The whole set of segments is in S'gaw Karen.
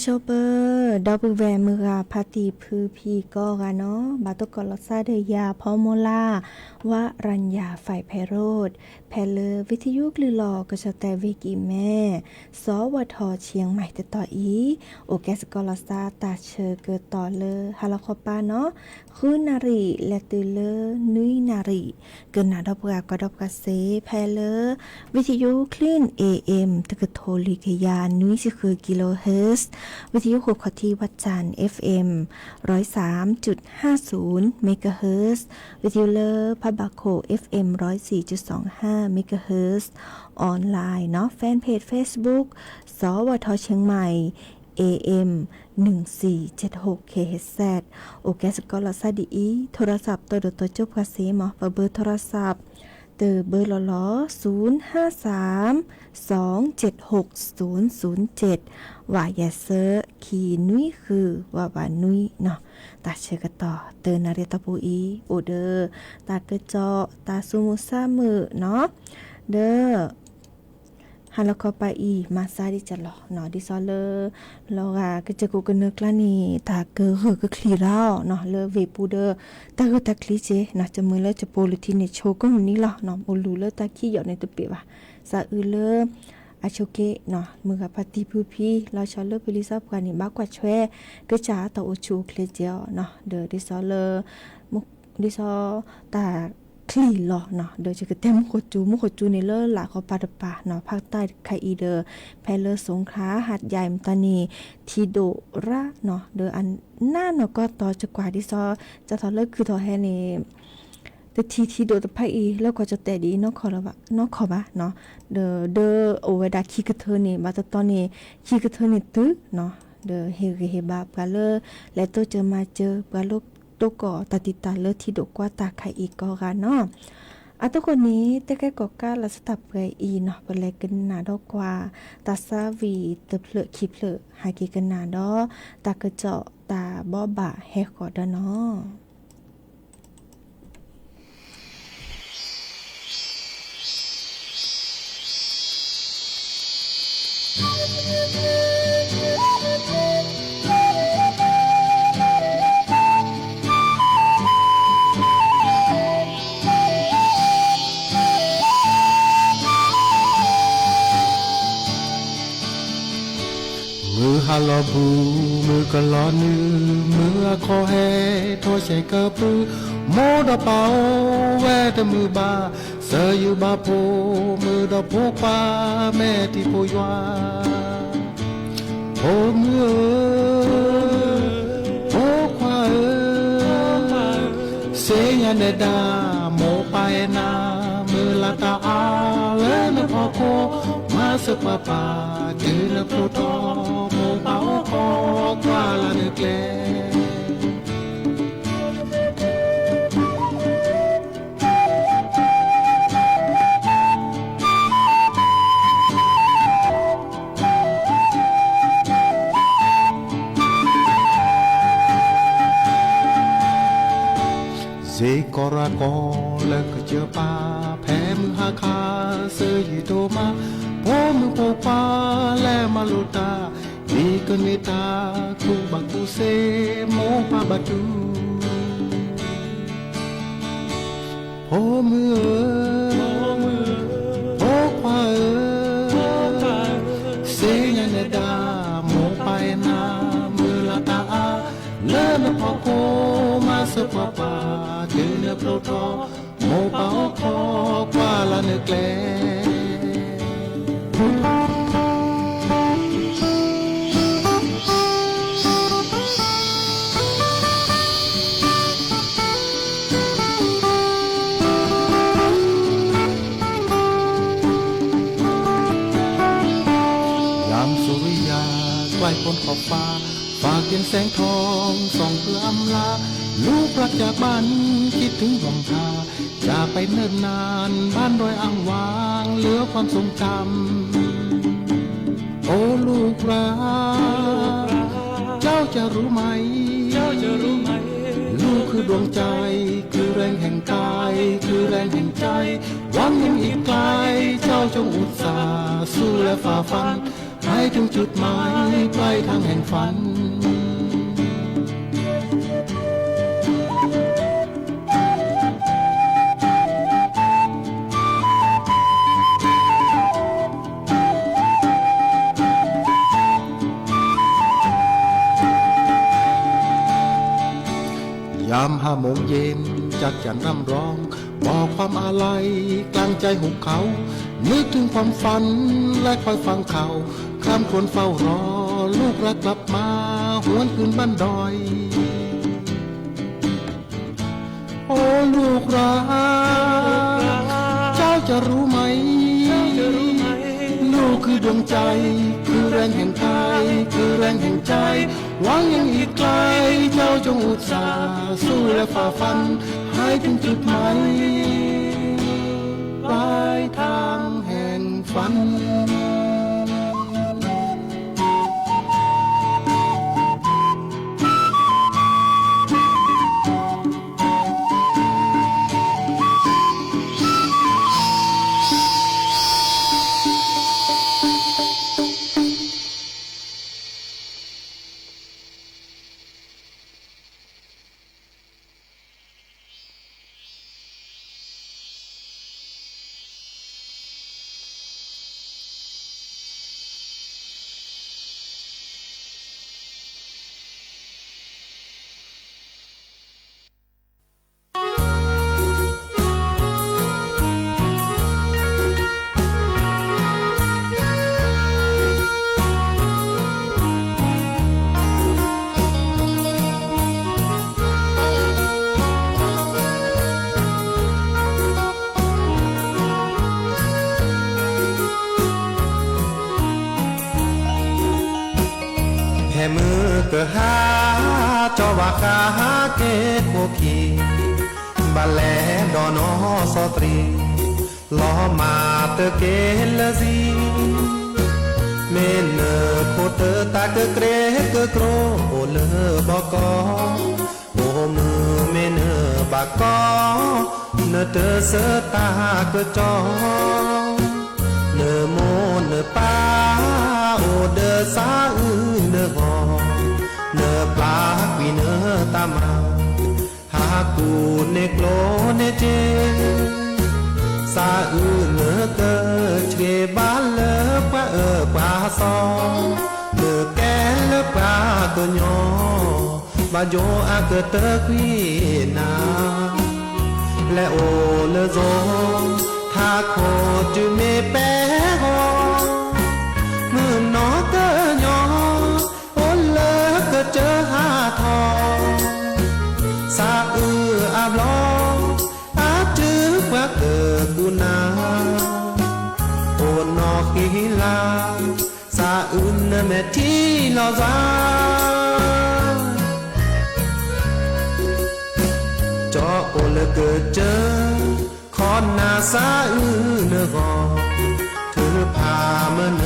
ဆိပၢၤ ဒီပုၢ်ဝဲၢ်မုၢ်ဂၤဖါတံၢ်ဖုဖံကိးဂၤနီၤ, ဘၣ်တကိးလီၤသးဒီးယၤဖီမိၢ်လၢ် ဝရၣ်ညၣ် ဖဲးဖဲးရိၣ်, ဖဲလၢ ဝံသယုကလုၢ်လီၤကဆီၣ်တဲာ်ဝ့ၢ်ကံၢ်မဲ စီၤဝီၤထီၣ်ဆံၣ်မဲၣ်တတီၤအံၤ, အိၣ်ကဲစ့ၢ်ကီးလီၤသးတၢ်ဆၢကတီၢ်လၢဟါလီၤခီပၤနီၤ, ဃုနၣ်ရံၣ် လဲၤတုၤလၢနွံနၣ်ရံၣ်, ကနၣ်ဒီးပှၤကွၢ်ဒီးပှၤစ့ၢ် ဖဲလၢ ဝံသယုကလုၢ် A M တကထိလံကယၤနွံဆံဃု kilohertz, ဝံသယုဃိာ်ခီၣ်ထံးဝၣ်တၢၣ် F M ร้อยสามจุดห้าศูนย์ megahertz, ဝံသယုလၢဖးဘၣ်ခိၣ် F M ร้อยสี่จุดสองห้า megahertz, online နီၤ, fanpage Facebook စီၤဝီၤထီၣ်ဆံၣ်မဲၣ် A M หนึ่งสี่เจ็ดหก kilohertz, အိၣ်ကဲစ့ၢ်ကီးလီၤသးဒ်အံၤ, โทรศัพท์ တီၤဒိၣ်တီၤကၠိပှၤစ့ၢ်မး, ပဘၢ โทรศัพท์ တဘၢလီၤလီၤ, ศูนย์ห้าสาม สองเจ็ดหก ศูนย์ศูนย์เจ็ด, ဝးယဲၢ်ဆၢ ခံနွံဃု ဝးဝးနွံနီၤ, တၢ်ဆၢကတီၢ်တနၣ်ရံၣ်တီၢ်ပူၤအံၤ အိၣ်ဒီး တၢ်ကစီၣ် တၢ်သူၣ်မုာ်သးမုာ်နီၤ, ဒီး ဟါလီၤခီပၤအံၤ မၤသးဒ်ကလီၤနီၤ, ဒ်သိးလၢ လီၤဂာ်ကစၢၢ်ခိၣ်ကနၢၤကျါန့ၣ် တၢ်ကဂၢၢ်ကချံၣ်ရၢ်နီၤ, လၢဝ့ၢ်ပူၤဒီး တၢ်ဂၢၢ်တၢ်ချံစ့ၢ်နီၤ, ကမုာ်လၢကပိာ်လၢထံန့ၣ် ဆိကမိၣ်န့ၣ်လီၤနီၤ, အိၣ်လူၤလၢတၢ်ခံးယီၣ်န့ၣ်တပ့ၢ်ဘၣ်, သးအုးလၢ အဆိးက့နီၤ, မုၢ်ဂၤဖါတံၢ်ဖုဖံ လီၤဆီလၢပလံၤသးပှၢ်န့ၣ် ဘၣ်ကွၢ်ထွဲ ကစၢ်တၢ်အိၣ်ဆူၣ်အိၣ်ချ့စ့ၢ်အီၤနီၤ, ဒီးဒ်သိးလၢ ဒ်သိး တၢ်ချံၣ်လီၤနီၤ, ဒီးယကတဲမူခိၣ်စူၤ, မူခိၣ်စူၤန့ၣ် လၢလာ်ဃီပၤတပၤနီၤ, ဖးတၢ်ခါအံၤဒီး ဖဲလၢ สงขลา หาดใหญ่ မတၤန့ၣ် ထံဒိၣ်ရၢ်နီၤ, ဒီးအနးနီၢ်ကီၢ်တီၤ ကကွၢ်ဒ်သိး ကၢ်ထီၣ်လၢခုၣ်ထီၣ်ဟဲန့ၣ် တထံၣ်ထံဒိၣ်တဖၣ်အံၤ လၢကီၢ်ကၠီၣ်တဲာ်ဒ်အံၤ နီၢ်ခီၣ်ဘၣ်နီၤ, ဒီး ဒီးအိၣ်ဝဲဒၣ်ခံကထၢန့ၣ် ဘၣ်တတီန့ၣ် ခံကထၢန့ၣ်တုၤနီၤ, ဒီးဟ့ၣ်ဂံၢ်ဟ့ၣ်ဘါပှၤလၢ လဲၤတိစၢၤမၤစၢၤ ပှၤလၢတိကိးတၢ်တံာ်တာ်လၢထံဒိၣ်ကွၢ်တၢ်ခါအံၤကိးဂၤနီၤ, အသကိးန့ၣ် တကဲကီၣ်ကးလၢဆၢတၢ်ပှဲၤအံၤနီၤ, ပလဲၤကနၣ်ဒီးကွၢ် တၢ်သးဝံၣ်တဖျၢၣ်ခံဖျၢၣ် ဟဲက့ၤကနၣ်ဒီး တၢ်ကစီၣ်တၢ်ဘိးဘၣ်ဟဲဃီၤဒီးနီၤ မုၢ်ဟါလီၤဘူး မုၢ်ကလီၤနုာ် မုၢ်အခီၣ်ဟဲ ထီၣ်ဆဲးကပၢၢ် မိၢ်ဒီးပၢ်အိၣ်ဝဲတမုာ်ဘၣ် စၢၤယုာ်ဘၣ်ဖိမုၣ်ဒီးဖိခွါ မဲာ်တံၤဖိယွၤ ဖိမုၣ်ဧၢ, ဖိခွါဧၢ, သ့ၣ်ညါနဲဒၣ် မိၢ်ပၢ်အဲၣ်နၤ မုၢ်လၢ်တၢ်အါ လၢနဖီခိၣ် မၤစၢၤပှၤပၢ် တုၤနဖျိထီၣ် မိၢ်ပၢ်အိၣ်ခိးကွၢ်လၢ်နကျဲ စ့ၢ်ကီးရၤကီၢ်လၢကစၢၢ်ပၢ် ဖဲမုၢ်ဟါခါ စၢၤယံၤဒိၣ်မး ဖိမုၣ်ဖိခွါလဲၤမၤလိတၢ် ဒ်ကမ့ၢ်တၢ်ကူၣ်ဘၣ်ကူၣ်သ့ မိၢ်ပၢ်ဘၣ်တူၢ် ဖိမုၣ်ဧၢ, ဖိခွါဧၢ, သ့ၣ်ညါနဲဒၣ် မိၢ်ပၢ်အဲၣ်နၤ မုၢ်လၢ်တၢ်အါ လၢနဖီခိၣ် မၤစၢၤပှၤပၢ် တုၤနဖျိထီၣ် မိၢ်ပၢ်အိၣ်ခိးကွၢ်လၢ်နကျဲ ยามสุริยะใกล้พ้นขอบฟ้า ฝากเทียนแสงทองส่องเพื่ออำลา ลูกรักจากบ้านคิดถึงห่วงหา จะไปเนิ่นนานบ้านดอยอ่างวาง เหลือความทรงจำ โอ้ลูกรัก เจ้าจะรู้ไหม เจ้าจะรู้ไหม ลูกคือดวงใจ คือแรงแห่งกาย คือแรงแห่งใจ หวังยังอีกไกล เจ้าจงอุตส่าห์สู้และฝ่าฟัน ให้ถึงจุดหมายปลายทางแห่งฝัน ยามห้าโมงเย็น จักจั่นร่ำร้อง บอกความอาลัย กลางใจหุบเขา นึกถึงความฝัน และคอยฟังข่าว คร่ำครวญเฝ้ารอ ลูกรักกลับมา หวนคืนบ้านดอย โอ้ลูกรัก เจ้าจะรู้ไหม ลูกคือดวงใจ คือแรงแห่งกาย คือแรงแห่งใจ หวังยังอีกไกล เจ้าจงอุตส่าห์ สู้และฝ่าฟัน ให้ถึงจุดหมาย ปลายทางแห่งฝัน ဖဲမုၢ်ကဟါ ကၠီဘၣ်ဃးဟးက့ၤခိၣ်ခံ, ဘၣ်လဲၤဒီးနီၢ်စီၤတရံး, လီၤမၢ်တက့ၢ်လၢဇံ, မ့ၢ်နခိၣ်တၢ်တၢ်ကကြဲးကကြိးအိၣ်လၢဘီကီး, အိၣ်မုာ်မ့ၢ်နဘၣ်ကီ, နတဆၢတၢ်ကတီၢ် နမိၢ်နပၢ်အိၣ်ဒီးသးအုးနဂီၢ်, နပျၢ်ကွံာ်နတၢ်မၤ, ဟးကူၣ်န့ၢ်ကျိၣ်န့ၢ်စ့, သးအုးနကဆှဲဘၣ်လၢပှၤအၢပှၤသီ, နကဲလၢပှၤကညီ ဘၣ်ယိၣ်အကတၢၢ်ကွံာ်နၤ, လဲၤအိၣ်လၢစိၤ ထးခိၣ်တုၤမ့ၢ်ပဲဂီၤ, မုၢ်နီၢ်ကညီ အိၣ်လၢကစၢၢ်ဟးထီၣ်, သးအုးအါဘျီ အါတုၤပှၤကကူနၤ, အိၣ်နီၢ်ဃံလၤ သးအုးနမဲာ်ထံလီၤစွါ, ကၠီအိၣ်လၢကစၢၢ် ခီနၤသးအုးနဂီၢ်, ထုးဖးမၢန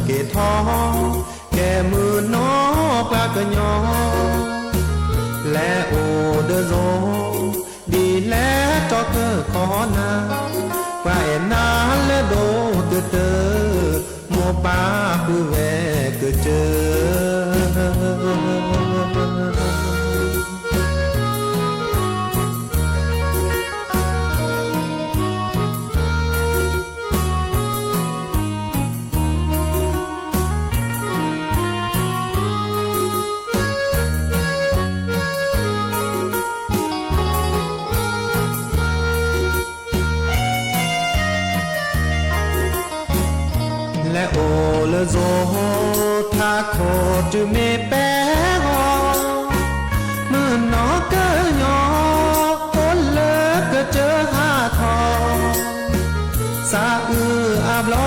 က့ၤထီၣ်, ကဲမုၢ်နီၢ်ပှၤကညီ, လဲၤအိၣ်ဒီးစိၤ, ဒ်လဲၣ်တီကၢၢ်ခီနၤ, ပှၤအဲၣ်နၤလၢဒိၣ်ကတၢၢ်, မိၢ်ပၢ်ဃုဝဲကစၢၢ် လဲၤအိၣ်လၢစိၤ, ထးခိၣ်တုၤမ့ၢ်ပဲဂီၤ, မုၢ်နီၢ်ကညီ, အိၣ်လၢကစၢၢ်ဟးထီၣ်, သးအုးအါဘျီ,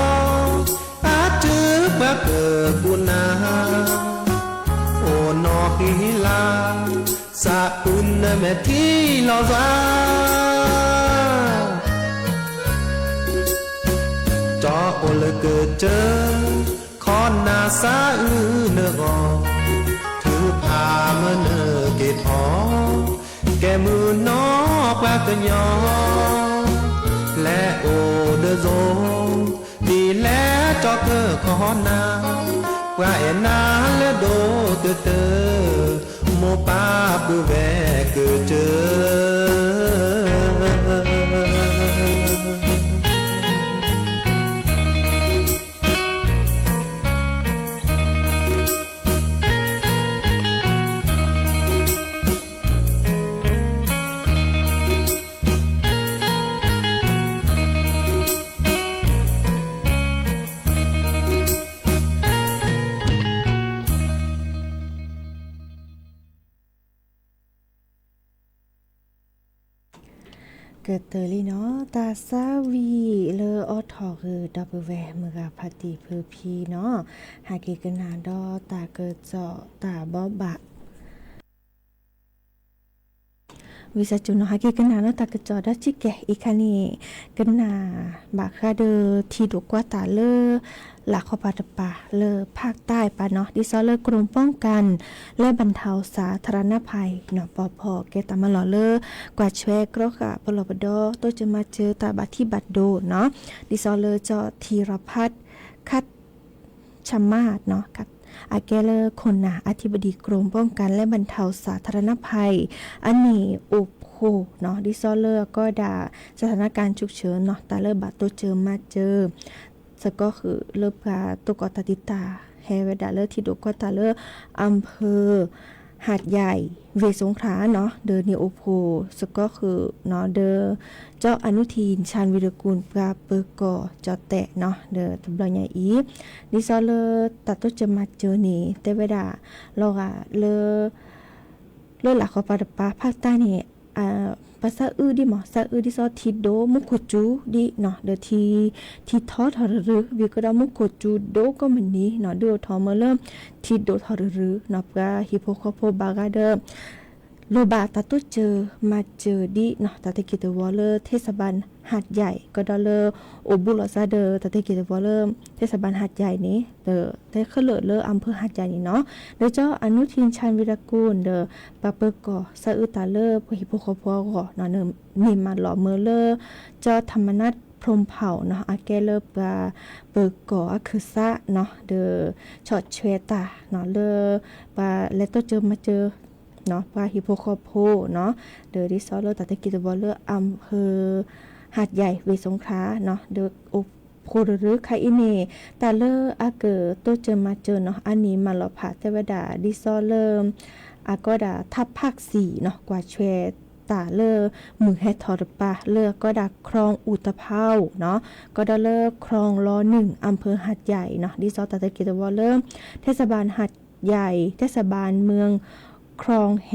အါတုၤပှၤကကူနၤ, အိၣ်နီၢ်ဃံလၤ, သးအုးနမဲာ်ထံလီၤစွါ, ကၠီအိၣ်လၢကစၢၢ်, ခီနၤသးအုးနဂီၢ်, ထုးဖးမၢနက့ၤထီၣ်, ကဲမုၢ်နီၢ်ပှၤကညီ, လဲၤအိၣ်ဒီးစိၤ, ဒ်လဲၣ်တီကၢၢ်ခီနၤ, ပှၤအဲၣ်နၤလၢဒိၣ်တတၢၢ်, မိၢ်ပၢ်ပုၢ်ဝဲၢ်ကတၢၢ်. ကတၢၢ်လံနီၤ, တၢ်သးဝံၣ်လၢအိၣ်ထီၣ်ဂ့ၤ ဒီပုၢ်ဝဲၢ်မုၢ်ဂၤဖါတံၢ်ဖုဖံနီၤ, ဟဲက့ၤကနၣ်ဒီးတၢ်ကစီၣ်တၢ်ဘိးဘၣ် ဝံသးစူၤနီၤ ဟဲက့ၤကနၣ်လၢတၢ်ကစီၣ်ဒီးစ့ၢ်ကီး အံၤခါန့ၣ် ကနၣ်ဘၣ်ဃးဒီးထံဒိၣ်ကွၢ်တၢ်လၢ လၢ်ခီပၤတပၤလၢဖၣ်တၢ်ပၤနီၤ, ဒ်သိးလၢ กรมป้องกันและบรรเทาสาธารณภัยနီၤ ပီၤဖီၣ်ကဲတၢ်မၤလီၢ်လၢ ကွၢ်ဆွဲကြီဃာ်ပလီၢ်ပဒီ တိစၢၤမၤစၢၤတၢ်ဘၣ်ထံၣ်ဘၣ်ဒိနီၤ, ဒ်သိးလၢကၠီၣ် ธีรพัฒน์ คัชมาศနီၤ အကဲလၢခိၣ်နၢ် อธิบดีกรมป้องกันและบรรเทาสาธารณภัย အန့ၣ်အိၣ်ဖှိၣ်နီၤ ဒ်သိးလၢအကီဒၣ် สถานการณ์ฉุกเฉินနီၤ တၢ်လၢဘၣ်တိစၢၤမၤစၢၤ စကီဃုာ်လၢပှၤတိၢ်ကီၢ်တၢ်တံာ်တာ် ဟဲဝဲဒၣ်လၢထံဒိၣ်ကွၢ်တၢ်လၢ อำเภอหาดใหญ่ เวียงสงขลาနီၤ ဒီးန့ၣ်အိၣ်ဖှိၣ်စကီဃုာ်နီၤ ဒီး เจ้าอนุทิน ชาญวีรกูล ပှၤပၢၤကီၢ်ကၠီၣ်တဲၣ်နီၤ ဒီးတဘျီညါအံၤ ဒ်သိးလၢတၢ်တိစၢၤမၤစၢၤန့ၣ် တဲဝဲဒၣ်လီၤဂာ်လၢ လၢ်လၢ်ခီပၤတပၤဖၣ်တၢ်န့ၣ် ပှၤသးအုးဒ်မး သးအုးဒ်သိးထံဒိၣ်မူခိၣ်စူၤဒ်နီၤ ဒီး ထံထီထီၣ်တရၢ ဝံၤကဒီးမူခိၣ်စူၤဒိၣ်ကိးမုၢ်နံၤနီၤ ဒုးအိၣ်ထီၣ်မ့ၢ်လၢ ထံဒိၣ်ထီၣ်တရၢနီၤ ပှၤဟံၣ်ဖိဃီဖိဘၣ်ဂၤဒီး လိၣ်ဘၣ်တၢ်တိစၢၤမၤစၢၤဒ်နီၤ တၢ်သးက့ၢ်တဝီလၢ เทศบาลหาดใหญ่ ကဒီးလၢ အိၣ်ဘူးလိာ်သးဒီး တၢ်သးက့ၢ်တဝီလၢ เทศบาลหาดใหญ่န့ၣ် ဒီးတဲခဲလၢာ်လၢ อำเภอหาดใหญ่န့ၣ်နီၤ ဒီး เจ้าอนุทิน ชาญวีรกูล ဒီး ပှၤပၢၤကီၢ်သးအုးတၢ်လၢပှၤဟံၣ်ဖိဃီဖိအဂီၢ်နီၤ န့ၢ်မၤလီၤမ့ၢ်လၢ เจ้าธรรมนัส พรหมเผ่าနီၤ အကဲလၢပှၤပၢၤကီၢ်အခၢၣ်စးနီၤ ဒီး ဆီၣ်ထွဲတၢ်နီၤ လၢ ပှၤလဲၤတိစၢၤမၤစၢၤ ပှၤဟံၣ်ဖိဃီဖိနီၤ ဒီးဒ်သိးလၢတၢ်သးက့ၢ်တဝီလၢ อำเภอหาดใหญ่ เวียงสงขลาနီၤ ဒီးအိၣ်ဖှိၣ်တရၢခါအံၤန့ၣ် တၢ်လၢအကတိစၢၤမၤစၢၤနီၤ အန့ၣ်မၤလီၤဖးတဲဝဲဒၣ်ဒ်သိးလၢ အကီဒၣ် ทางภาคสี่နီၤ ကွၢ်ဆွဲတၢ်လၢမုၢ်ဟဲထီၣ်တပၤ လၢအကီဒၣ် คลองอุตภาวနီၤ ကဒီးလၢ คลองรอหนึ่ง อำเภอหาดใหญ่နီၤ ဒ်သိးတၢ်သးက့ၢ်တဝီလၢ เทศบาลหาดใหญ่ เทศบาลเมืองคลองแห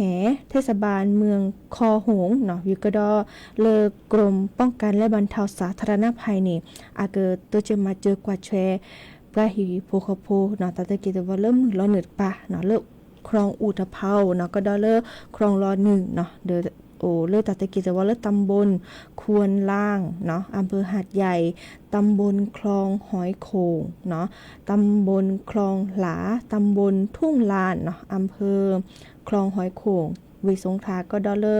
เทศบาลเมืองคอหงส์နီၤ ဝံၤကဒီးလၢ กรมป้องกันและบรรเทาสาธารณภัย န့ၣ် အကတိစၢၤမၤစၢၤကွၢ်ဆွဲ ပှၤဟံၣ်ဖိဃီဖိနီၤ တၢ်သးက့ၢ်တဝီလၢမုၢ်လီၤနုာ်တပၤနီၤ လၢ คลองอุตภาวနီၤ ကဒီးလၢ คลองรอหนึ่งနီၤ ဒီးအိၣ်လၢတၢ်သးက့ၢ်တဝီလၢ ตำบลควนล่างနီၤ อำเภอหาดใหญ่ ตำบลคลองหอยโข่งနီၤ ตำบลคลองหลา ตำบลทุ่งลานနီၤ อำเภอคลองหอยโข่ง เวียงสงขลา ကဒီးလၢ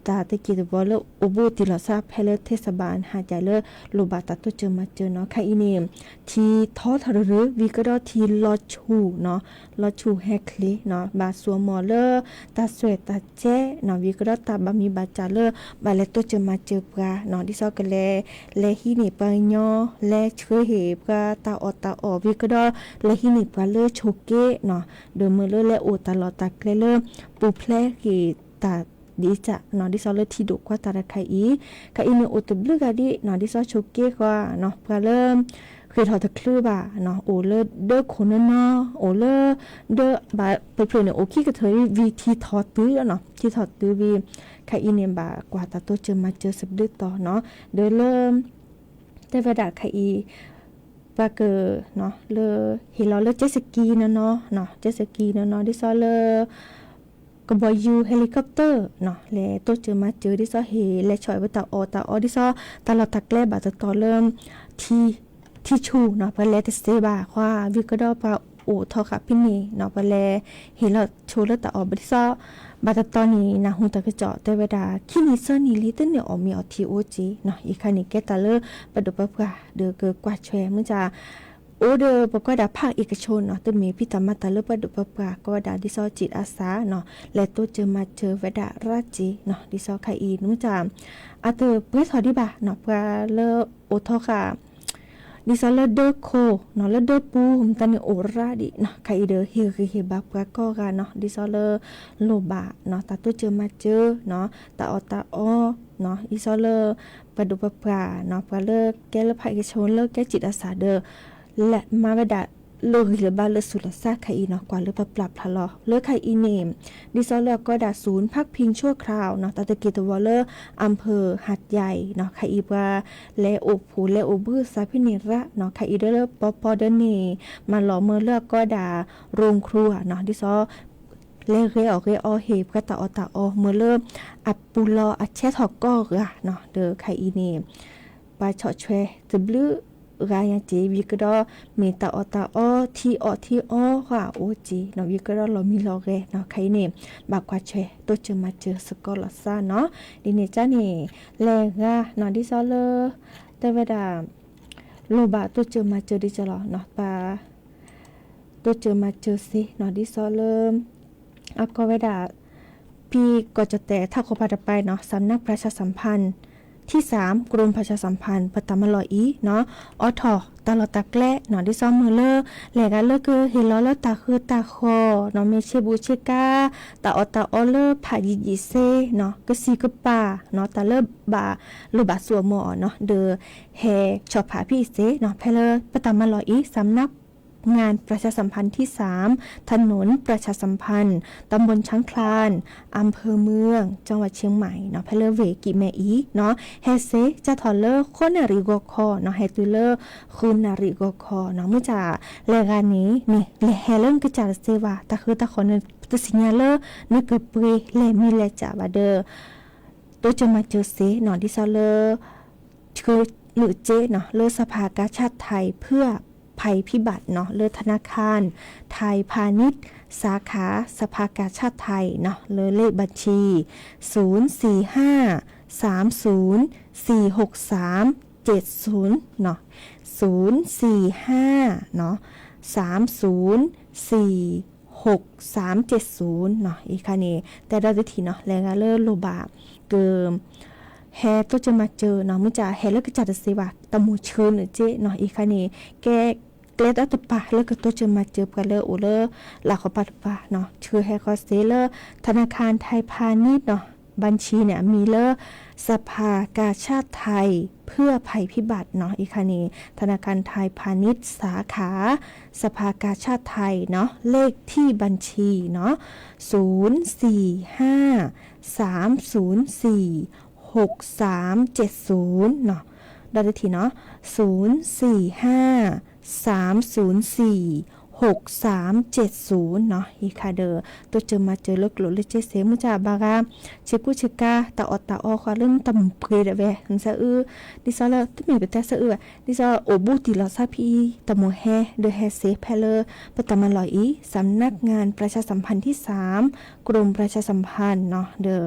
တၢ်သးက့ၢ်တဝီလၢအိၣ်ဘူးတံၢ်လီၤသးဖဲလၢ เทศบาลหาดใหญ่ လၢလိၣ်ဘၣ်တၢ်တိစၢၤမၤစၢၤနီၤ ခါအံၤန့ၣ် ထံထီထီၣ်တရၢ ဝံၤကဒီးထံလီၤဆူၣ်နီၤ လီၤဆူၣ်ဟဲချ့နီၤ ဘၣ်သူအီၤမ့ၢ်လၢတၢ်စွဲၣ်တၢ်ကဲနီၤ ဝံၤကဒီးတၢ်ဘၣ်မံၤဘၣ်စၢ်လၢ ဘၣ်လဲၤတိစၢၤမၤစၢၤပှၤနီၤ ဒ်သိးကလဲၤ လဲၤဟံးန့ၢ်ပှၤကညီ လဲၤဆှၢဟ့ၣ်ပှၤတၢ်အီၣ်တၢ်အီ ဝံၤကဒီး လဲၤဟံးန့ၢ်ပှၤလၢဆိးက့နီၤ ဒီးမ့ၢ်လၢလဲၤအိၣ်တၢ်လီၢ်တၢ်ကျဲလၢ ပူၤဖျဲးက့ၤတၢ်ဒ်အံၤနီၤ ဒ်သိးလၢထံဒိၣ်ကွၢ်တၢ်တခါအံၤ ခါအံၤန့ၣ်အိၣ်တဘျုးဂၤဒ်နီၤ ဒ်သိးဆိးက့ဃီနီၤ ပှၤလၢ ဃ့ၢ်ထီၣ်တချုးဘၣ်နီၤ အိၣ်လၢဒၢခိၣ်နီၢ်နီၢ် အိၣ်လၢ ဒၢဘၣ် ပဖျၢၣ်န့ၣ် အိၣ်ခံကထၢၣ်ဝံၤထံထီၣ်တုၤလီၤနီၤ ထံထီၣ်တုၤဝံၤ ခါအံၤန့ၣ်ဘၣ်ကွၢ်တၢ်တိစၢၤမၤစၢၤစံးဘျုးတီၤနီၤ ဒီးလၢ တဲဝဲဒၣ်ခါအံၤ ပှၤက လၢ ဟ့ၣ်လီၤလၢ jet ski နီၢ်နီၢ် jet ski နီၢ်နီၢ် ဒ်သိးလၢ ကဘီယူၤ helicopter နီၤ လဲၤတိစၢၤမၤစၢၤ ဒ်သိးဟ့ၣ်လဲၤဆီၣ်ဝဲတၢ်အီၣ်တၢ်အီ ဒ်သိး တၢ်လီၢ်တၢ်ကျဲဘၣ်တတီၤလၢ ထံ ထံဆူၣ်နီၤ ပှၤလဲၤတသ့ဘၣ် ပှၤဝံၤကဒီးပှၤအိၣ်ထီၣ်ဃာ်ဖဲန့ၣ်နီၤ ပှၤလဲၤဟ့ၣ်လီၤဆိလၢတၢ်အီၣ်ဘၣ်ဒ်သိး ဘၣ်တတီၤန့ၣ် နၢ်ဟူတၢ်ကစီၣ်တဲဝဲဒၣ် ခံနံၣ်သၢနံၣ်လံ တန့ၢ်အီၣ်မ့ၤအီထံအိၣ်က့နီၤ အံၤခါန့ၣ်ကဲတၢ်လၢပဒိၣ်ပပှၢ်ဒီးကကွၢ်ဆွဲမုၢ်ဆါ အိၣ်ဒီးပကွၢ်ဒၣ် ภาคเอกชน နီၤ, တမ့ၢ်ဖံးတၢ်မၤတၢ်လၢပှၤဒိၣ်ပှၤပှၢ် ကိးဝဲဒၣ် ဒ်သိး จิตอาสา နီၤ, လဲၤတိစၢၤမၤစၢၤဝဲဒၣ်ရၣ်က့ၤနီၤ, ဒ်သိးခါအံၤ မုၢ်တၢ် အတပှဲၤထီၣ်ဒံးဘၣ်နီၤ, ပှၤလၢအိၣ်ထီဃာ် ဒ်သိးလၢဒၢခိၣ်နီၤ, လၢဒၢပူၤ မတၤန့ၣ်အိၣ်ရၣ်ဒံးနီၤ, ခါအံၤဒီး ဟ့ၣ်ဂံၢ်ဟ့ၣ်ဘါပှၤကိးဂၤနီၤ, ဒ်သိးလၢ လိၣ်ဘၣ်နီၤ, တၢ်တိစၢၤမၤစၢၤနီၤ, တၢ်အီၣ်တၢ်အီနီၤ, ဒ်သိးလၢ ပှၤဒိၣ်ပှၤပှၢ်နီၤ, ပှၤလၢကဲလၢ ภาคเอกชน လၢကဲ จิตอาสา ဒီး လဲၤမၤဝဲဒၣ်လၢဂံၢ်လၢဘါလၢဆူးလၢဆါခါအံၤနီၤ, ကွၢ်လၢပပျၢ်ဖျါလီၤ. လၢခါအံၤန့ၣ် ဒ်သိးလၢအကိးဝဲဒၣ် ศูนย์พักพิงชั่วคราว နီၤ, တၢ်သက့ၢ်တဝီၤလၢ อำเภอหาดใหญ่ နီၤ, ခါအံၤပှၤလဲၤအိၣ်ဖှိၣ်လဲၤအိၣ်ဘှံးသးဖဲန့ၣ်ရၣ်နီၤ, ခါအံၤဒီးလၢပီပီဒီးန့ၣ် မၤလီၤမၢလၢအကိးဝဲဒၣ် โรงครัว နီၤ, ဒ်သိး လဲၤဂဲၤအီၣ်ဂဲၤအီဟ့ၣ်ပှၤတၢ်အီၣ်တၢ်အီ မၢလၢအပူၤလီၤအဆဲးထီၣ်ကိးဂၤနီၤ, ဒီးခါအံၤန့ၣ် ပှၤဆီၣ်ထွဲတဘျုးဂၤညါက့ၤ ဝံၤကဒီး မ့ၢ်တၢ်အီၣ်တၢ်အီ ထံအီၣ်ထံအီဃီအအိၣ်က့ၤနီၤ, ဝံၤကဒီးလီၤမံလီၤဂဲၤနီၤ, ခါအံၤန့ၣ် ဘၣ်ကွၢ်ထွဲတိစၢၤမၤစၢၤစ့ၢ်ကီးလီၤသးနီၤ, ဒ်န့ၣ်ကန့ၣ် လဲၤဂၤနီၤ, ဒ်သိးလၢ တဲဝဲဒၣ် လိၣ်ဘၣ်တိစၢၤမၤစၢၤဒ်ကလီၤနီၤ, ပ တိစၢၤမၤစၢၤစ့နီၤ, ဒ်သိးလၢ အကိးဝဲဒၣ် ဖံကီၢ်ကၠီၣ်တဲၣ်ထးခိၣ်ဖးတပၤနီၤ, สำนักประชาสัมพันธ์ที่สาม กรมประชาสัมพันธ์ ပတၢ်မၤလီၤအံၤနီၤ, အိးထီၣ်တၢ်လီၢ်တၢ်ကျဲနီၤ, ဒ်သိးမုၢ်လၢ လဲၤဂၤလၢကဟ့ၣ်လီၤလၢတၢ်ဃုတၢ်ဃီၤနီၤ, မ့ၢ်ဆ့ဘူးဆ့ကၤ တၢ်အီၣ်တၢ်အီလၢဖးယံာ်ယံာ်စ့နီၤ, ကစံၣ်ကပၤနီၤ, တၢ်လၢဘၣ်လိၣ်ဘၣ်စူၢ်အမီၢ်အီၤနီၤ, ဒီးဟဲဆီၣ်ဖးဖဲအံၤစ့နီၤ, ဖဲလၢပတၢ်မၤလီၤအံၤ สำนักงานประชาสัมพันธ์ที่สาม ถนนประชาสัมพันธ์ ตำบลช้างคลาน อำเภอเมือง จังหวัดเชียงใหม่ နီၤ, ဖဲလၢဝ့ၢ်ကံးမဲအံၤနီၤ, ဟဲစ့ စးထီၣ်လၢဃိးနၣ်ရံၣ်ဂီၤခီနီၤ, ဟဲတုၤလၢဃုနၣ်ရံၣ်ဂီၤခီနီၤ, မုၢ်တၢ်လဲၤဂၤန့ၣ် န့ၣ် လဲၤဟဲလၢနကစၢ်တသ့ဘၣ်, တၢ်ဃုတၢ်ဃီၤန့ၣ် ပတသ့ၣ်ညါလၢ နကပှ့ၤလဲၤမံၤလဲၤစၢ်ဘၣ်ဒီး တိစၢၤမၤစၢၤစ့နီၤ, ဒ်သိးလၢ ဆှၢနုာ်စ့နီၤ, လၢ สภากาชาดไทยเพื่อภัยพิบัติ နီၤ, လၢ ธนาคารไทยพาณิชย์ สาขา สภากาชาดไทย နီၤ, လၢ เลขบัญชี ศูนย์สี่ห้า สามศูนย์ สี่หกสาม เจ็ดศูนย์ နီၤ, ศูนย์สี่ห้า နီၤ, สามศูนย์ สี่หกสาม เจ็ดศูนย์ နီၤ, အံၤခါန့ၣ် တဲဒီးတထံၣ်နီၤ, လဲၤဂၤလၢလိၣ်ဘၣ် က ဟဲတိစၢၤမၤစၢၤနီၤ, မုၢ်တၢ်ဟဲလၢကစၢ်တသ့ဘၣ်, တၢ်မိၣ်ဆှၢနုာ်စ့နီၤ, အံၤခါန့ၣ် ကဲ ကျဲတၢ်တပၤလၢကတိစၢၤမၤစၢၤပှၤလၢအိၣ်လၢ လၢ်ခီပၤတပၤနီၤ, ဆှၢဟဲဃီစ့လၢ ธนาคารไทยพาณิชย์ နီၤ, บัญชี န့ၣ် အမံၤလၢ สภากาชาดไทยเพื่อภัยพิบัติ နီၤ, အံၤခါန့ၣ် ธนาคารไทยพาณิชย์ สาขา สภากาชาดไทย နီၤ, เลขที่บัญชี နီၤ, ศูนย์สี่ห้า สามศูนย์สี่ หกสามเจ็ดศูนย์ နီၤ, ဒီးတထံၣ်နီၤ, ศูนย์สี่ห้า สามศูนย์สี่ หกสามเจ็ดศูนย์ နီၤ, အံၤခါဒီး တိစၢၤမၤစၢၤလၢကျိၣ်လၢစ့စ့, မုၢ်တၢ်ဘၣ်ဂၤ ဆ့ကူဆ့ကၤ တၢ်အီၣ်တၢ်အီဃီလၢနတၢ်မိၣ်ပှ့ၤဒၣ်ဝဲ နသးအုး, ဒ်သိးလၢ တမ့ၢ်ပတဲသးအုးဘၣ်, ဒ်သိးအိၣ်ဘူးတံၢ်လီၤသးဖဲအံၤ တၢ်မိၣ်ဟဲ ဒီးဟဲစ့ဖဲလၢ ပတၢ်မၤလီၤအံၤ สำนักงานประชาสัมพันธ์ที่สาม กรมประชาสัมพันธ์ နီၤ, ဒီး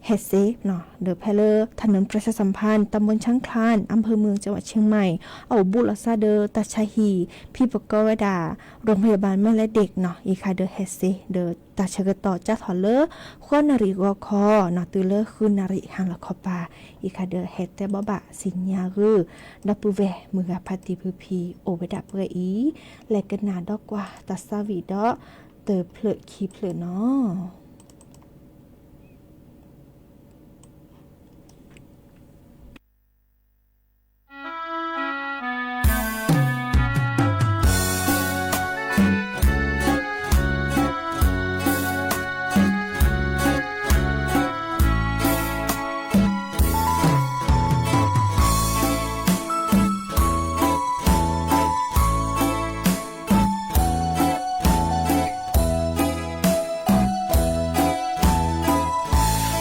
ဟဲစ့နီၤ, ဒီးဖဲလၢ ถนนประชาสัมพันธ์ ตำบลช้างคลาน อำเภอเมือง จังหวัดเชียงใหม่ အအိၣ်ဘူးလီၤသးဒီးတၢ်ဆါဟံၣ် ဖံပကီဝဲဒၣ် โรงพยาบาลแม่และเด็ก နီၤ, အံၤခါဒီးဟဲစ့ ဒီးတၢ်ဆၢကတီၢ်ကၢ်ထီၣ်လၢ ဃိးနၣ်ရံၣ်ဂီၤခီနီၤ, တုၤလၢဃုနၣ်ရံၣ်ဟါလီၤခီပၤ, အံၤခါဒီးဟဲတဲဘၣ်ဘၣ်စံၣ်ညါဂုာ် ဒီပုၢ်ဝဲၢ်မုၢ်ဂၤဖါတံၢ်ဖုဖံ အိၣ်ဝဲဒၣ်ပှဲၤအံၤ, လဲၤကနၣ်ဒီးကွၢ်တၢ်သးဝံၣ်ဒီး တဖျၢၣ်ခံဖျၢၣ်နီၤ.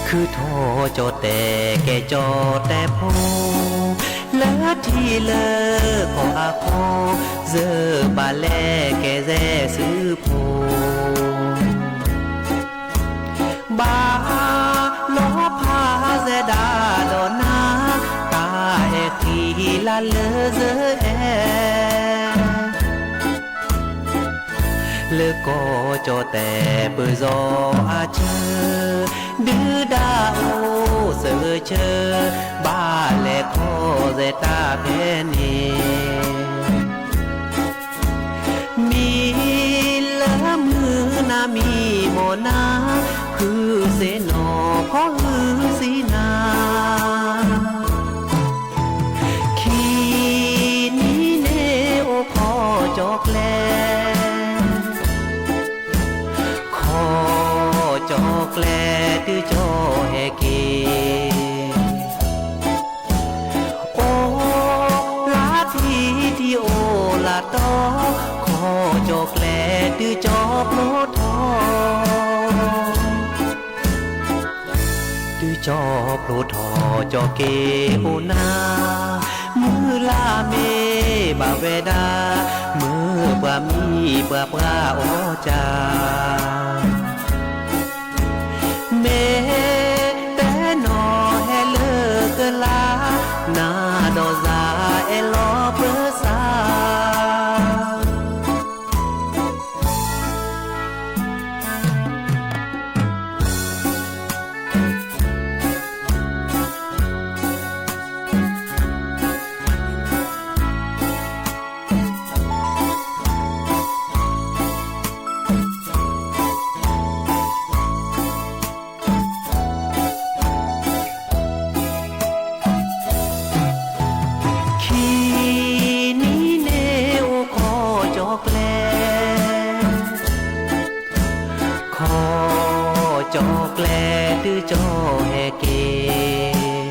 ခုၣ်ထီၣ်ကၠီၣ်တဲာ်ကဲကၠီၣ်တဲာ်ဖိ, လၢထံလၢကီၢ်အဃိ, ယဘၣ်လဲၤကဲယဲၢ်စုဖိ, ဘၣ်လီၤဖးယဲၢ်ဒၣ်ဒီးနၤ, တၢ်အဲၣ်ဃံလၤလၢယအဲၣ် ကီၢ်ကၠီၣ်တဲၣ်ပၢၢ်စီၤအဆၢ, ဒုၣ်ဒါအိၣ်စၢၤဆၢ, ဘၣ်လဲၤခီၣ်စဲးတၢ်ဖဲန့ၣ်, မံၤလၢမုၢ်နၤမံၤမိၢ်နၤ, ဖုစ့ၣ်နီၤဖီၣ်ဟုစံနၤ, ခံနံၤန့ၣ်အိၣ်ခီၣ်ကၠီၣ်ကျဲ, ခီၣ်ကၠီၣ်ကျဲတုၤကၠီၣ်ဟဲက့ၤ, အိၣ်လၢထံထံအိၣ်လၢတီ, ခီၣ်ကၠီၣ်ကျဲတုၤကၠီၣ်ဖျိထီၣ်, တုၤကၠီၣ်ဖျိထီၣ်ကၠီၣ်က့ၤအိၣ်နၤ, မုၢ်လၢ်မ့ၢ်ဘၣ်ဝဲဒၣ်, မ့ၢ်ပှၤမံပှၤပှၢ်အီၣ်ကၢ်, မ့ၢ်တဲနီၤဟဲလၢကလါ, နၤဒီးယၤအဲၣ်လီၤပၢၤစၢ် ခံနံၤန့ၣ်အိၣ်ခီၣ်ကၠီၣ်ကျဲ, ခီၣ်ကၠီၣ်ကျဲတုၤကၠီၣ်ဟဲက့ၤ,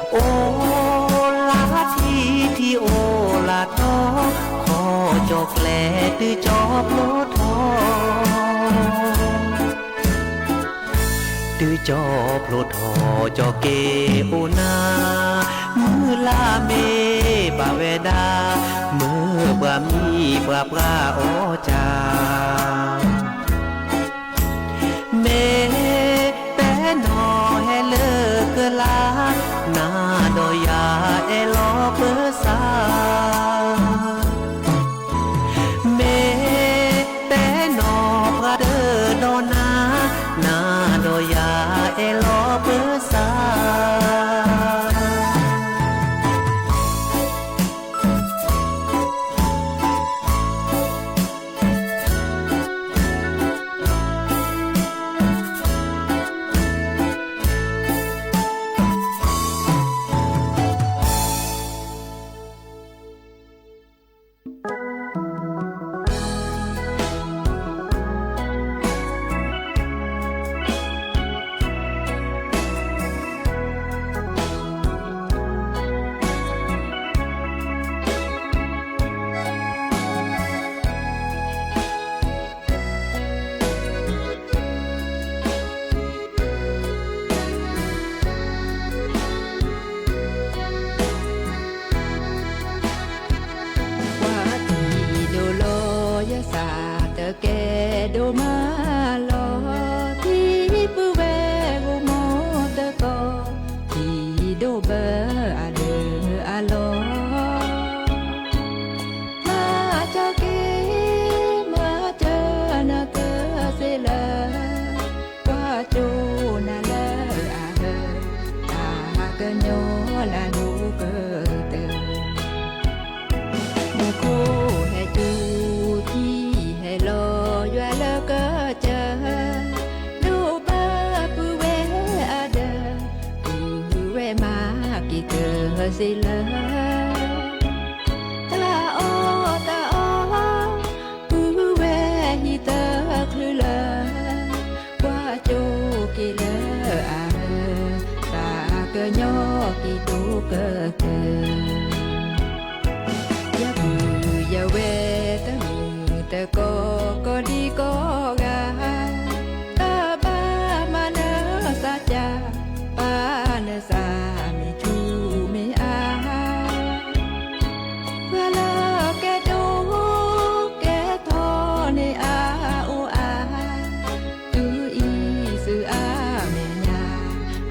အိၣ်လၢထံထံအိၣ်လၢတီ, ခီၣ်ကၠီၣ်ကျဲတုၤကၠီၣ်ဖျိထီၣ် တုၤကၠီၣ်ဖျိထီၣ်ကၠီၣ်က့ၤအိၣ်နၤ, မုၢ်လၢ်မ့ၢ်ဘၣ်ဝဲဒၣ်, မ့ၢ်ပှၤမံပှၤပှၢ်အီၣ်ကၢ်, မ့ၢ်တဲနီၤဟဲလၢကလါ, နၤဒီးယၤအဲၣ်လီၤပၢၤစၢ် မ့ၢ်တဲနီၤပှၤတဒီနၤ, နၤဒီးယၤအဲၣ်လီၤပၢၤစၢ်. ပှၤထံၣ်ဒိၣ်လီၤယသးတကဲဒိၣ်မးလီၤ, ထံပုၢ်ဝဲၢ်ဂိၢ်မီၢ်သကိး, ထံၣ်ဒိၣ်ဘၢအဒၢးအလီၢ်, မၤကၠီက့ၤ, မၤစၢၤနၤကစ့လၢ ကွၢ်ကၠိနၤလၢအဟၢ, တၢ်ကညီနၤဒိၣ်ကတၢၢ်, မူခိၣ်ဟဲတုၤထံဟဲလီၤယွၤလၢကစၢၢ်, ဒိၣ်ဘၢပုၢ်ဝဲၢ်အဒၢး, ပုၢ်ဝဲၢ်မၤက့ၤကၢၢ်စ့လၢ တၢ်အီၣ်တၢ်အီ, ပုၢ်ဝဲၢ်ဟံၣ်သၢချုးလၢ, ကွၢ်ကၠိက့ၤလၢအဟၢ, တၢ်ကညီက့ၤဒိၣ်ကတၢၢ်, ယပုၢ်ယဝဲၢ်တမုာ်တကိးကိးဒံကိးဂၤ, တၢ်ဘၣ်မၤနၢၤသးကၢ်, ပာ်နသးမ့ၢ်ဆူၣ်မ့ၢ်အါ ပှၤလၢကဲဒိၣ်ကဲထီန့ၣ်အါအိၣ်အါ, တုၤအံၤသုအါမဲာ်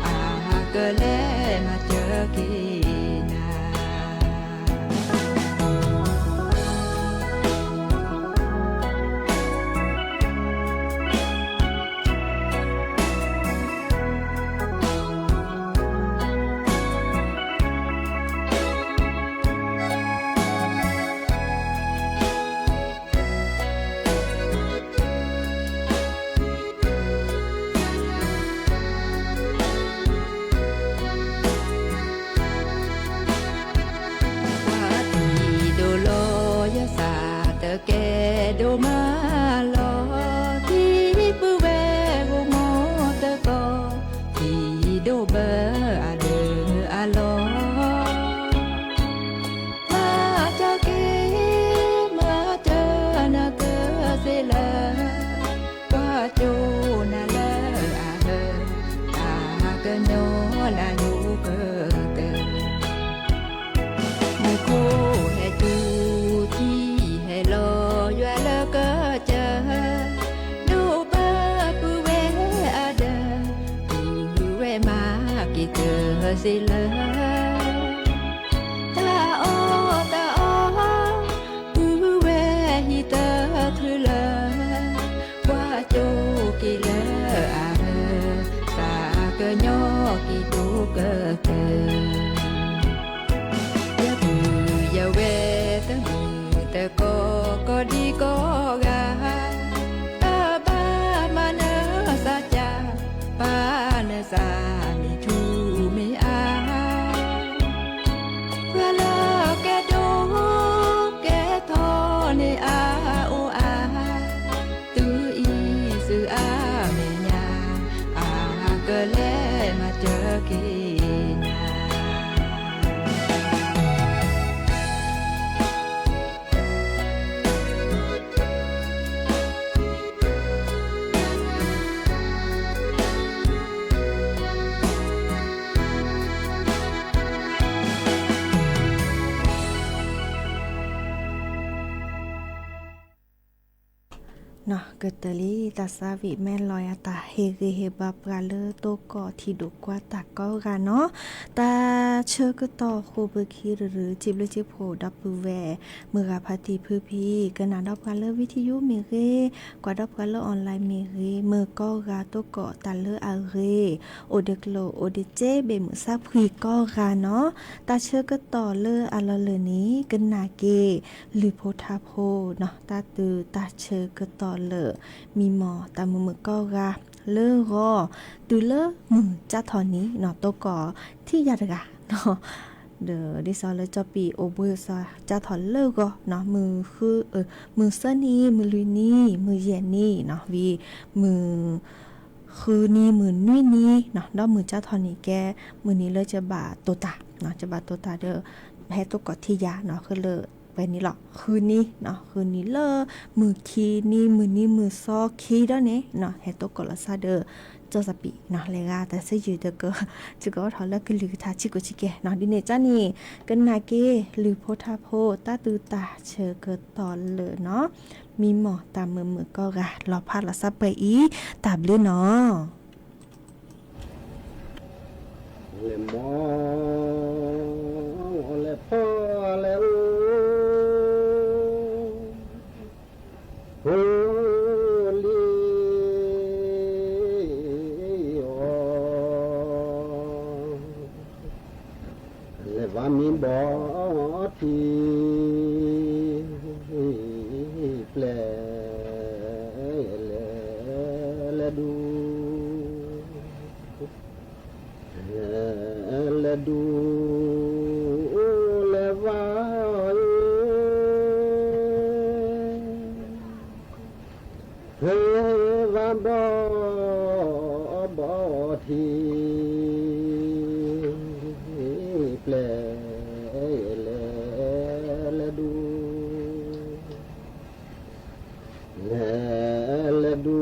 ညါ, အကလဲၤမၤစၢၤက့ၤနၤ. နၤညိကတၢၢ် မူခိၣ်ဟဲတုၤ ထံဟဲလီၤ ယွၤလၢကစၢၢ် ဒိၣ်ပၢပုၢ်ဝဲၢ်အဒၢး ပုၢ်ဝဲၢ်မၤက့ၤတၢၢ်စ့လၢ တၢ်အီၣ်တၢ်အီ ပုၢ်ဝဲၢ်ဟံၣ်တချုးလၢ ကွၢ်ကၠိက့ၤလၢအအၢ သးကညီၤက့ၤဒိၣ်ကတၢၢ် ယပုၢ်ယဝဲၢ်တမုာ်တကိး ကိးဒံကိးဂၤ တၢ်ဘၣ်မၤနၢၤသးကၢ် ပာ်နၢၤသးမ့ၢ်ထူမ့ၢ်အါ ပှၤလၢကဲဒိၣ်ကဲထီန့ၣ်အအိၣ်အါ သုအံၤသုအါမဲာ်ညါ အကလဲၤမၤစၢၤက့ၤနၤ ကတၢၢ်လံ တၢ်သးဝံၣ်မဲာ်လီၤယၤ တၢ်ဟ့ၣ်ဂံၢ်ဟ့ၣ်ဘါပှၤလၢတိကိးထံဒိၣ်ကွၢ်တၢ်ကိးဂၤနီၤ တၢ်ဆၢကတီၢ်ဃိာ်ဘၢခံတရူး ထံဘျုးထံဖှိၣ်ဒီပုၢ်ဝဲၢ် မုၢ်ဂၤဖါတံၢ်ဖုဖံ ကနၣ်ဒီးပှၤလၢ ဝံထံယူမ့ၢ်ဂ့ၤ, ကွၢ်ဒီးပှၤလၢ online မ့ၢ်ဂ့ၤ, မုၢ်ကိးဂၤတိကိးတၢ်လၢအဂ့ၤ, အိၣ်ဒံးကျိၣ်အိၣ်ဒံးစ့ ဘ့ၣ်မုၢ်ဆါဖှံကိးဂၤနီၤ, တၢ်ဆၢကတီၢ်လၢအလီၢ်လၢ်န့ၣ် ကနၣ်က့ၤ လုၢ်ဖိထါဖိနီၤ တၢ်တုၤတၢ်ဆၢကတီၢ်လၢာ် မံမီၢ်တၢ်မုာ်မုာ်ကိးဂၤ လၢဂီၤ တုၤလၢမုၢ်ကၠါထီၣ်နံၤနီၤ တိကိးထံယၤတဂၤနီၤ ဒီးဒ်သိးလၢကၠီပံၤအိၣ်ဘှံးအသး ကၠါထီၣ်လၢဂီၤနီၤ မုၢ်ဃု မုၢ်သၢနံၤ မုၢ်လွံၢ်နံၤ မုၢ်ယဲၢ်နံၤနီၤ ဝံၤ မုၢ် ဃုနံၤ မုၢ်နွံနံၤနီၤ ဒီးမုၢ်ကၠါထီၣ်န့ၣ်ကဲ မုၢ်နံၤလၢကဘၣ်တိာ်တၢ်နီၤ ကဘၣ်တိာ်တၢ်ဒီး ဟဲတိကိးထံယၤနီၤ ဃုလၢ ပှဲၤနံၤလီၤ ဃုနံၤနီၤ ဃုနံၤလၢ မုၢ်ခံနံၤ မုၢ်နံၤမုၢ်သီခံဒီးန့ၣ်နီၤ ဟဲတိကိးလီၤသးဒီး ကၠီသးပံးနီၤ လဲၤဂၤတၢ်ဆၢယုၢ်တက စ့ၢ်ကီးအိၣ်ထီၣ်လၢကလုၢ်ကထါဆံးကိာ်ဆံးကဲနီၤ ဒ်န့ၣ်ကန့ၣ် ကနၣ်က့ၤ လုၢ်ဖိထါဖိ တၢ်တုၤတၢ်ဆၢကတီၢ်လၢာ်နီၤ မံမီၢ်တၢ်မုာ်မုာ်ကိးဂၤ လီၤဖးလီၤသးပှဲၤအံၤ တၢ်ဘျုးနီၤ လဲၤမီၢ် လဲၤဖီ လဲၤအိၣ် အိၣ်လံ လဲၤဘါမံဘီထံ ပျဲၢ် လဲၤ လဲၤဒူ လဲၤဒူ လဲၤဘါအံၤ ဟဲဘါဘီ ဘီထံ ပျဲၢ် လဲၤ လဲၤဒူ လဲၤ လဲၤဒူ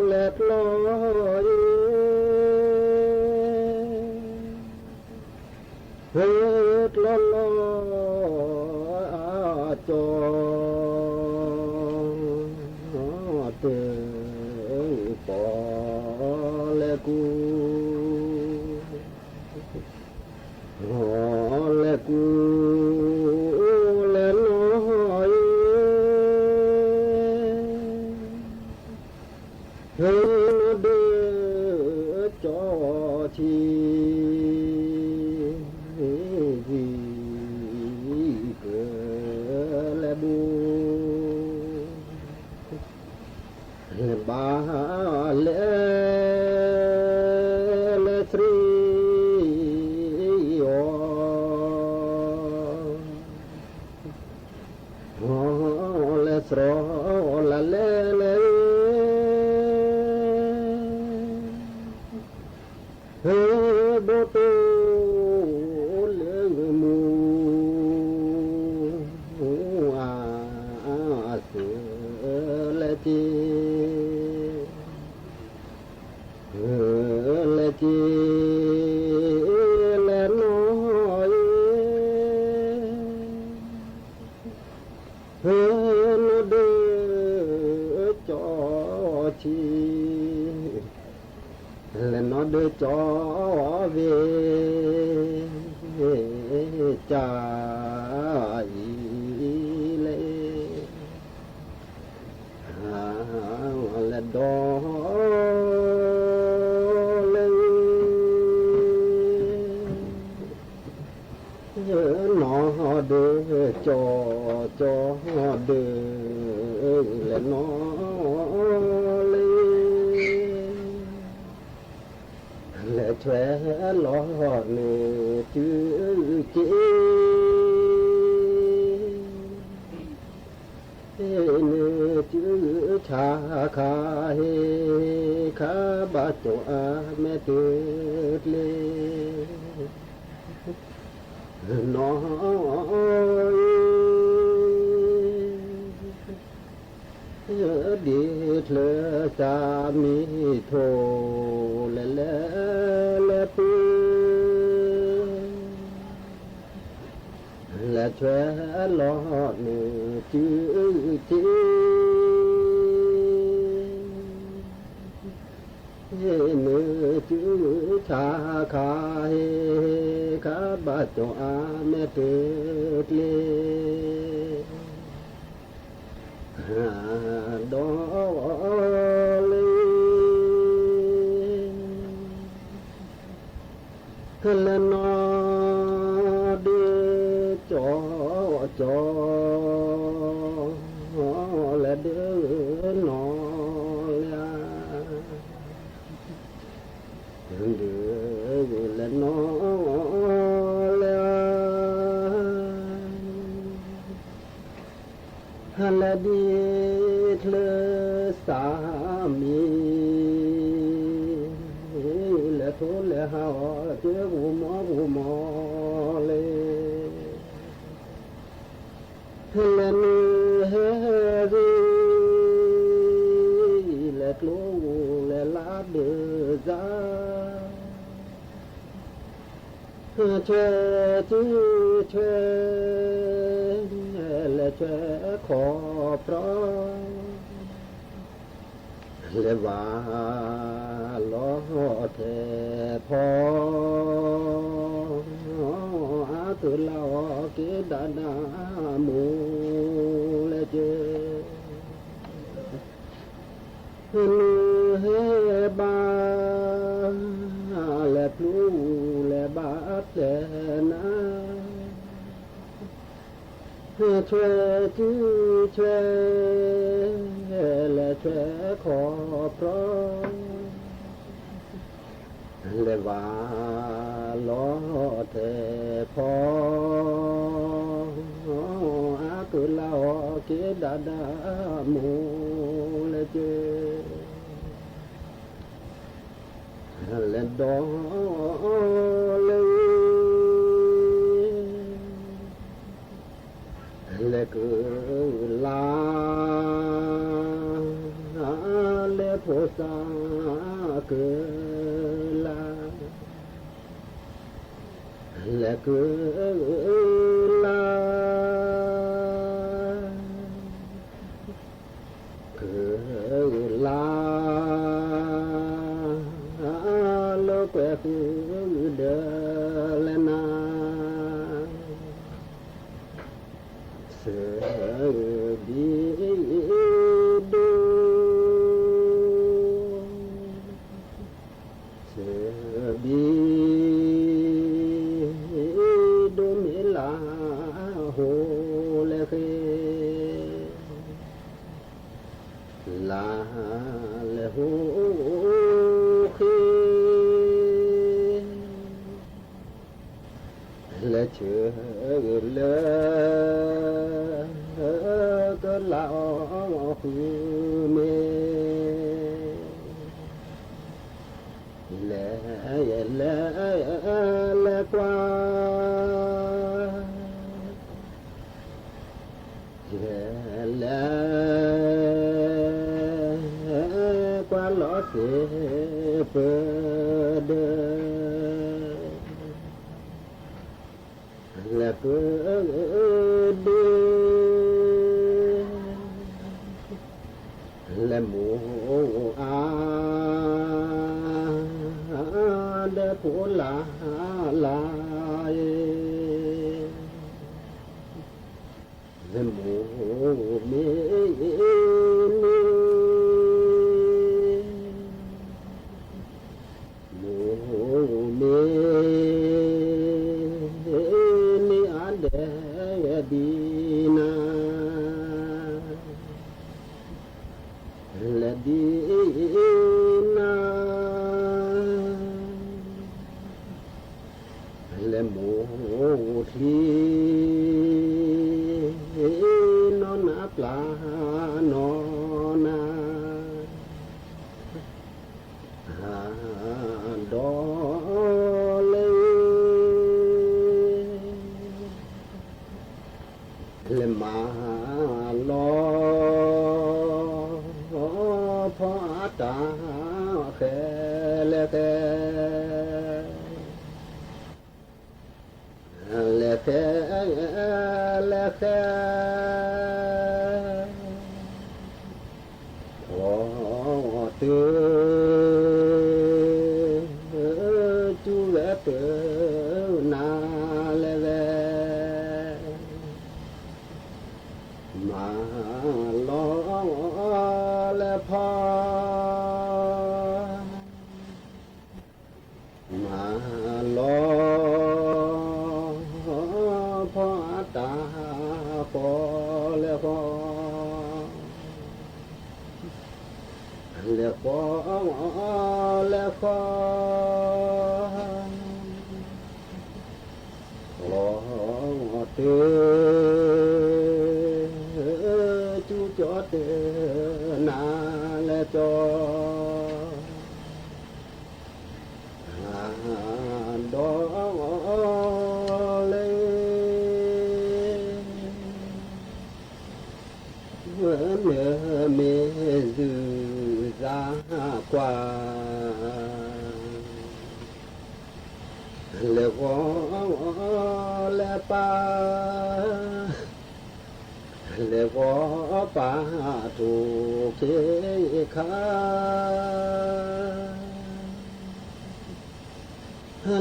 လဲၤကျီအံၤ ဟဲကျီလီၤအကၠီ တၢ်ပီလဲၤကူ လဲၤကူ လဲၤနီၤအံၤ ဟဲနီၤဒၢကၠီထံ ဝံၤ ကလဲၤဒူ လဲၤဘါ လဲၤ လဲၤသရံးအီၤ လဲၤသရံး လဲၤ လဲၤ လဲၤ ဟဲဘီတိၢ်လၢမူ အသုးလဲၤတ့ၢ် ဟဲ လဲၤ က့ၤလဲၤနီၢ်အံၤ, နီၢ်ဒုးကၠီဆံး, လဲၤနီၢ်ဒုးကၠီဝ့ၢ် ကၢ်အံၤလဲၣ်. လဲၤဒီးလဲၤ နီၢ်ဒုးကၠီ ကၠီဒုး လဲၤနီၢ်လဲၤ လဲၤထွဲလီၤန့ၢ်စုက့ န့ၢ်စုဆါခါ ဟ့ၣ်ခါဘၣ်ကၠိအမဲာ်တုၤကျ့ နီၢ်အံၤ ဒ်ချၢစၢ်မံထိၣ် လဲၤလဲၤလဲၤပူၤ လဲၤထွဲလီၤန့ၢ်စုက့ န့ၢ်စုဆါခါ ဟ့ၣ်ခါဘၣ်ကၠိအမဲာ်တုၤကျ့ ဒီးလဲၤ လဲၤနီၢ်ဒုးကၠီကၠီ လဲၤဒုးနီၢ်လဲၣ် ဒုးလဲၤနီၢ်လဲၣ် လဲၤဒ်ချၢစၢ်မံ လဲၤထိလဲၤဟးအီၤ က့ၤဂူၤမီဂူၤမီလဲၣ် လဲၤနုာ်ဟဲဂ့ၤ လဲၤကျိဂူၤလဲၤလါဒုးစၢ် ထွဲစုထွဲ လဲၤထွဲခီၣ်ပြီ လဲၤဘၣ်လီၤထဲးဖီ အါကုၤလၢအီၤက့ၤဒၣ်ဒၣ်မူလဲၣ်က့ၤ နုာ်ဟဲဘၣ် လဲၤပျူၤလဲၤဘၣ်ဖျဲးနၤ ထွဲစုထွဲ လဲၤထွဲခီၣ်ပြီ လဲၤဘၣ်လီၤထဲးဖီ အါကုၤလၢအီၤက့ၤဒၣ်ဒၣ်မူလဲၣ်က့ၤ လဲၤဒီးလဲၤ လဲၤကုၤလၢ လဲၤဖိသၣ်ကုၤလၢ လဲၤကုၤလၢ ကုၤလၢ လၢကွဲၤဃုာ်ဒီးလဲၤနၤ စဘံဒိ စဘံဒိ မ့ၢ်လၢဟိလဲၤဃ့ လၢလဲၤဟိဃ့ လဲၤဆၢလၢ ကလးအီၤဃုာ်မ့ၢ် လဲၤ လဲၤ လဲၤကွၢ် လဲၤ လဲၤ ကွၢ်လီၤ စ့ပၢၤဒၢ လဲၤပၢၤဒၢ လဲၤမိၢ်အါ ဒီးဖိလၢ်လၢ်အံၤ လဲၤမိၢ်မ့ၢ်န့ၣ် မိၢ်မ့ၢ်န့ၣ်အါဒဲးဒံးနၤ လဲၤဒံးနၤ လဲၤမိၢ်ချံ နီၢ်နၤပျၢ်နီၢ်နၤ ဒီးလၢ လဲၤမၤလီၤ ဖီအတၢ်ဃဲလဲၣ်ဃဲ လဲၤဃဲလဲၣ်ဃဲ ဖီတုၤ တုၤဝဲတုၤနၤလဲၣ်ဝဲ မၤလီၤလဲၤဖီ မၤလီၤ ဖီအတၢ်ဃီလဲၣ်ဃီ လဲၤဃီလဲၣ်ဃီ ဃီတုၤ တုၤကၠီတုၤနၤလဲၣ်ကၠီ ဒီးလၢ မ့ၢ်မ့ၢ်စုၤသးကွၢ် လဲၤဂီၤလဲၤပၢ် လဲၤဂီၤပၢ်ထိၣ်ခ့ခါ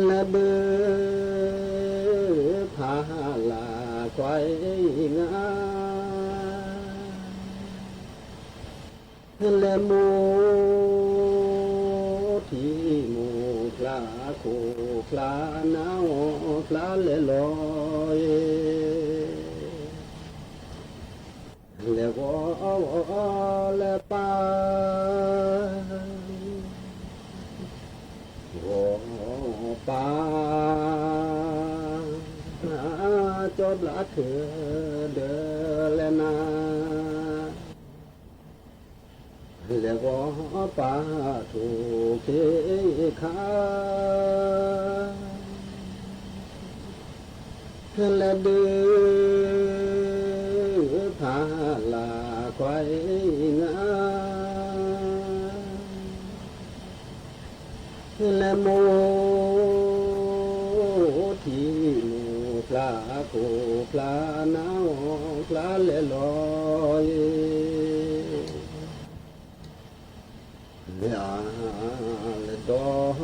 လဲၤဒုး ဖးလၢ်ကွၢ်အံၤနၤ လဲၤမိၢ်ထံမိၢ်ကျါခိၣ်ကျါနၤအီၤကျါလဲၤလီၤအံၤ လဲၤဂီၤလဲၤပၢ် ဂီၤပၢ် ကၠီဘျါထုးဒၢးလဲၤနၤ လဲၤဂီၤပၢ်ထိၣ်ခ့ခါ လဲၤဒုး ဖးလၢ်ကွၢ်အံၤနၤ လဲၤမိၢ်ထံမိၢ်ကျါခိၣ်ကျါနၤအီၤကျါလဲၤလီၤအံၤ လဲၤအါ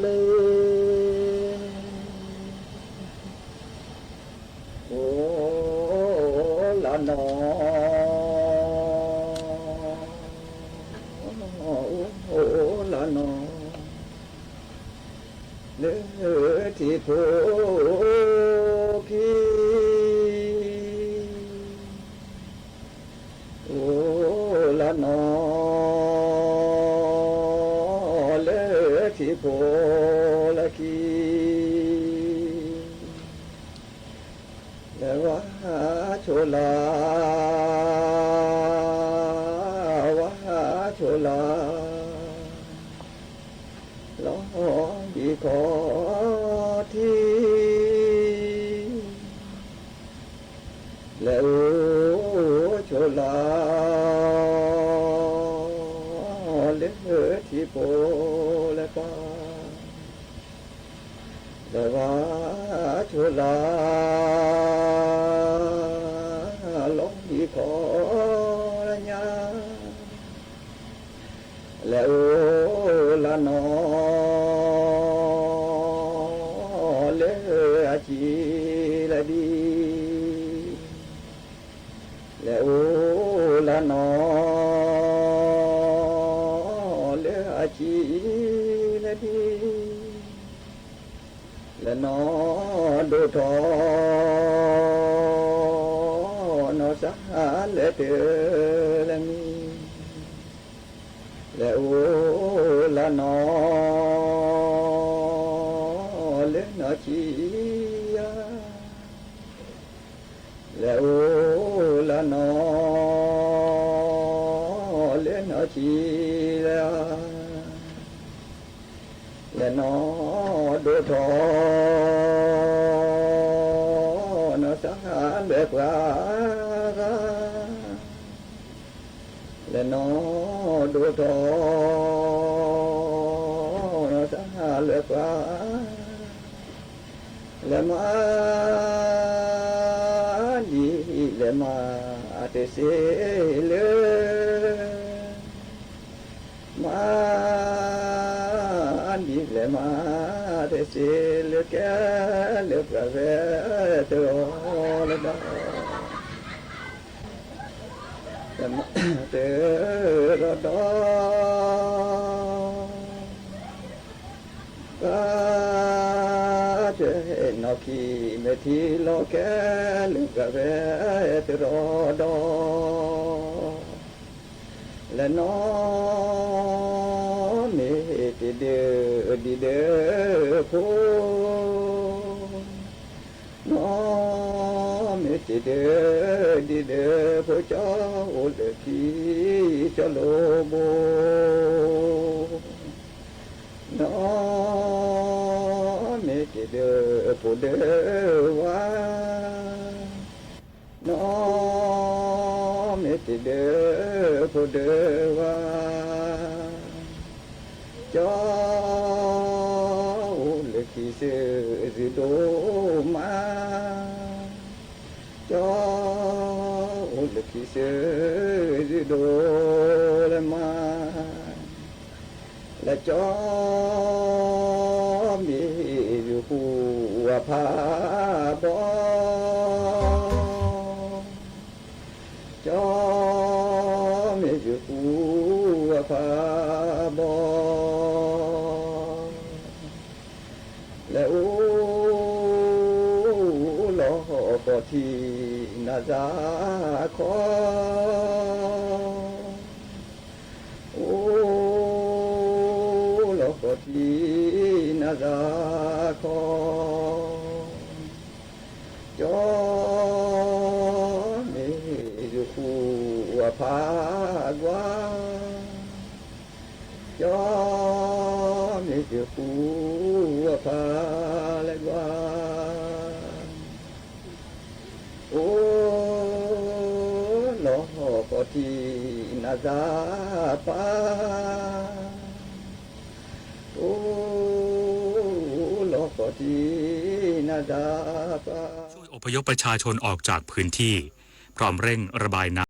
လဲၤဒီးလၢ အိၣ်လၢနီၢ် အိၣ်လၢနီၢ် လၢထံဖိခံ အိၣ်လၢနီၢ် လၢထံဖိလၢခံ လဲၤဝါဆိလၢ ဝါဆိလၢ လီၤဘံၣ်ခီၣ်ထံး လဲၤအိၣ်ဆိလၢ လၢထံပိလၢပၢ် လၢဘါဆိလါ လီၤလံခီလၢညါ လဲၤအိၣ်လၢနီၤ လၢအကံလၢဒံ လဲၤအိၣ်လၢနီၤ လၢအကံလၢဒံ လဲၤနီၢ်ဒိၣ်ထီၣ် နီၢ်သးလၢတၢ်လၢမံၤ လဲၤအိၣ်လၢနီၤ လၢနီၢ်ဆံယၤ လဲၤအိၣ်လၢနီၤ လၢနီၢ်ဆံယၤ လဲၤနီၢ်ဒိၣ်ထီၣ် နီၢ်သးလၢပှၤဂၤ လဲၤနီၢ်ဒိၣ်ထီၣ် နီၢ်သးလၢပှၤ လဲၤမၤဒ်လဲၣ်မၤ တစ့လၢ မၤဒ်လဲၣ်မၤ တစ့လၢကဲလၢပှၤဂၤတရီလၢဒီး တရီဒီး ကဲနီၢ်ခံ မ့ၢ်ထံလီၤကဲလၢပှၤဂၤတရီဒီး လဲၤနီၢ် မ့ၢ်တ့ၢ်ဒၢဒံးဒၢဖိ နီၢ် မ့ၢ်တ့ၢ်ဒၢဒံးဒၢဖိ ကၠီအိၣ်လၢခံ ကၠီလိာ်ဘိ နီၢ် မ့ၢ်တ့ၢ်ဒၢဖိဒၢဝါ နီၢ် မ့ၢ်တ့ၢ်ဒၢဖိဒၢဝါ ကၠီအိၣ်လၢခံ စၢၣ်စုၤဒိၣ်မး ကၠီ အိၣ်လၢခံ စၢၣ်စုၤဒိၣ်လၢမး လဲၤကၠီ မ့ၢ်ယုၢ်ဃုအဖးဘီ ကၠီ မ့ၢ်ယုၢ်ဃုအဖးဘီ လဲၤအိၣ်လီၤဃီၤထံ နၤစၢ်ခီ အိၣ်လီၤဃီၤထံ နၤစၢ်ခီ ကၠီ မ့ၢ်ယုၢ်ဃုအဖးကွၢ် ကၠီ မ့ၢ်ယုၢ်ဃုအဖးလဲၤကွၢ် အိၣ်လီၤဃီၤထံ နၤစၢ်ပၢ် အိၣ်လီၤဃီၤထံ နၤစၢ်ပၢ် ช่วยอพยพประชาชนออกจากพื้นที่ พร้อมเร่งระบายน้ำ